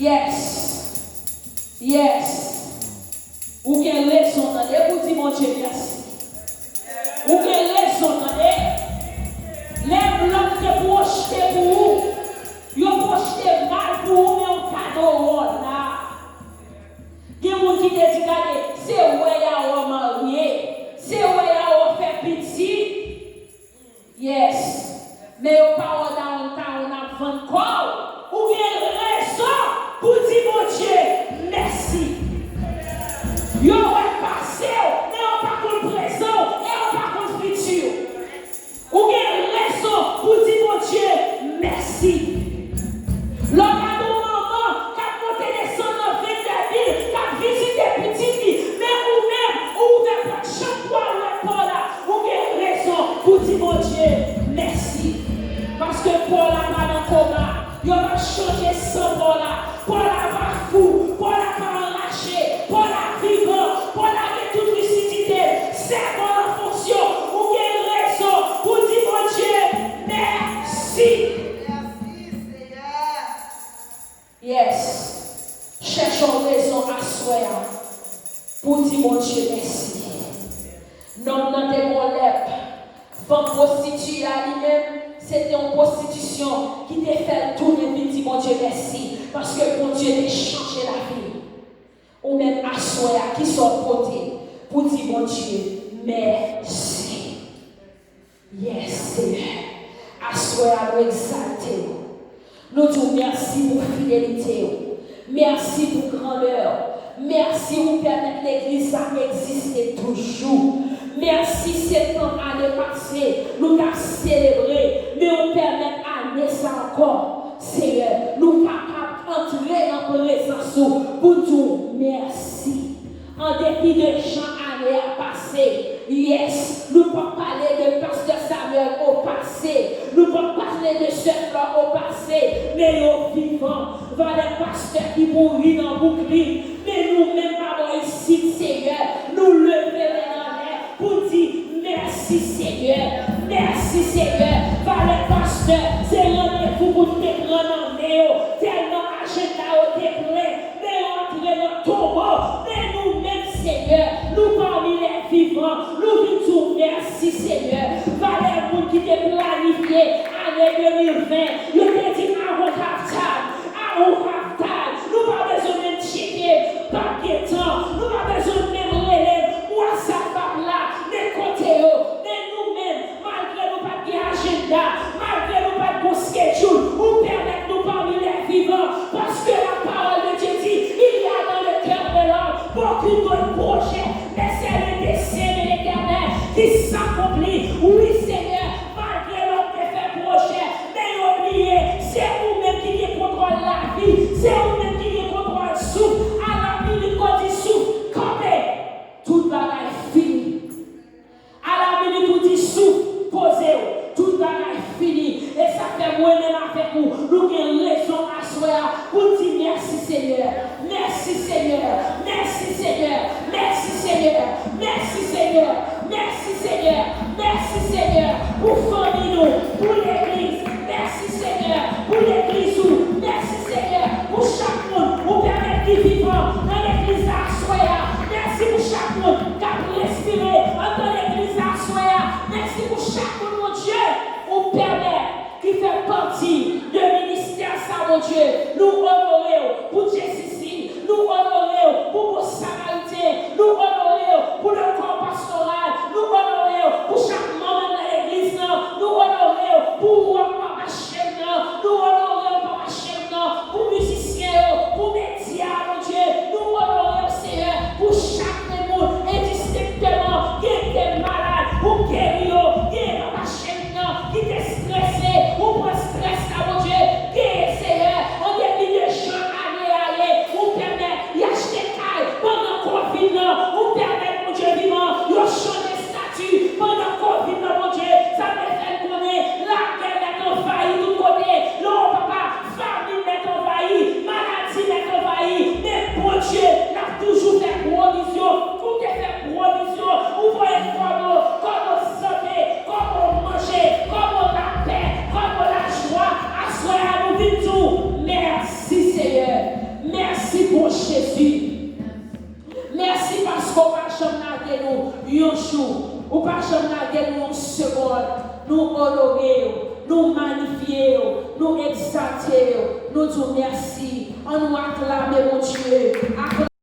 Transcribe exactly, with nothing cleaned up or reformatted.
Yes. Yes. Ou gen rezon, tande, pou di Bondye mèsi. Ou gen rezon, tande. Lè lòt te pwojte pou ou, yo pwojte mal pou ou, men ou gade w la. Gen moun ki te di, "Gade, se wè y a wè marye, se wè y a wè fè pitit." Yes. Men yo pa wè w downtown ap vann kò w. Ou gen rezon pou di Bondye mèsi. Yo wè pase w, men yo pa konn prezan w e yo pa konn fiti w. Ou gen rezon pou di Bondye mèsi. Lè w gade yon manman k ap monte desann nan venn dèbil, k ap vizite pitit li, men ou menm, ou ouvè pòt chanm pou w al wè pa w la, ou gen rezon pou di Bondye mèsi. Paske pa w la pa nan koma. Yo p ap chanje san pa w la. Pa w la pa fou. Pa w la pa anraje. Pa w la vivan. Pa w la gen tout lisidite. Sèvo l an fonksyon. Ou gen rezon pou di Bondye mèsi. Mèsi, Seyè. Yes. Chèche yon rezon aswè a pou di Bondye mèsi. Nonm nan te gon lèp. Fanm pwostitiye a li menm, se te yon pwostitisyon ki te fè l tounen vin di Bondye mèsi, paske Bondye te chanje lavi l. Ou menm aswè a, kisa w pote pou di Bondye mèsi? Yes, Senyè. Aswè a, nou egzalte w. Nou di w mèsi pou fidelite w. Mèsi pou grandè w. Mèsi ou pèmèt legliz la egziste toujou. Mèsi, se tan ane pase, nou t ap selebre, men ou pèmèt ane sa ankò. Seyè, nou kapab antre nan prezans ou pou di w mèsi. An depi de jan ane a pase, yes, nou p ap pale de pastè Samuel o pase, nou p ap pale de sè Flò o pase, men yo vivan. Valè pastè ki mouri nan Brooklyn, men nou menm pa bò isit, Seyè, nou leve men n anlè pou di mèsi, Seyè. Mèsi, Seyè. Valè pastè, se randevou pou n te pran nan men yo, tèlman ajanda yo te plen. Men yo antre nan tonbo. Men nou menm, Seyè, nou pami lè vivan. Nou vin di w mèsi, Seyè. Valè moun ki te planifye ane de mil ven, yo te di, "I won't have time. I won't have time." Nou pa bezwen menm tcheke, p ap gen tan. Nou pa bezwen menm rele m, WhatsApp p ap la. Men kote yo? Men nou menm, malgre nou pa t gen ajanda, malgre nou pa t gon schedule, ou pèmèt nou pami lè vivan, paske la parole de Dieu dit, il y a dans le cœur de l'homme beaucoup de projets, mais c'est le dessein de l'Éternel qui s'accomplit. Wi, Seyè, malgre lòt te fè pwojè, men yo bliye, se ou menm ki gen kontwòl lavi, se ou menm ki gen kontwòl souf. A la minit ke w di souf, kanpe, tout bagay fini. A la minit ou di souf, poze w, tout bagay fini. E sa fè mwen menm avèk ou, nou gen rezon aswè a pou n di mèsi, Seyè. Mèsi, Seyè. Mèsi, Seyè. Mèsi, Seyè. Mèsi, Seyè. Mèsi, Seyè. Mèsi, Seyè, pou fanmi nou, pou legliz. Mèsi, Seyè, pou legliz ou. Mèsi, Seyè, pou chak moun ou pèmèt li vivan nan legliz la aswè a. Mèsi pou chak moun k ap respire anndan legliz la aswè a. Mèsi pou chak moun, Bondye, ou pèmèt ki fè pati de ministè sa, Bondye. Nou onore w pou J C C. Nou onore w pou Bon Samariten. Nou onore w pou le corps pastoral. Nou onore w pou chak manm nan legliz lan. Nou onore w pou ou, Papa Chen nan. Nou onore w, Papa Chen nan, pou mizisyen yo, pou medya, Bondye. Nou onore w, Seyè, pou chak grenn moun, endistenkteman, gen ki te malad, ou geri yo, gen, Papa Chen nan, ki te strese, ou pran strès la, Bondye. Gen, Seyè, an depi de lage nou yon jou. Ou pa janm lage nou yon segonn. Nou onore w, nou manifye w, nou egzalte w, nou di w mèsi. Ann nou aklame Bondye. Aklame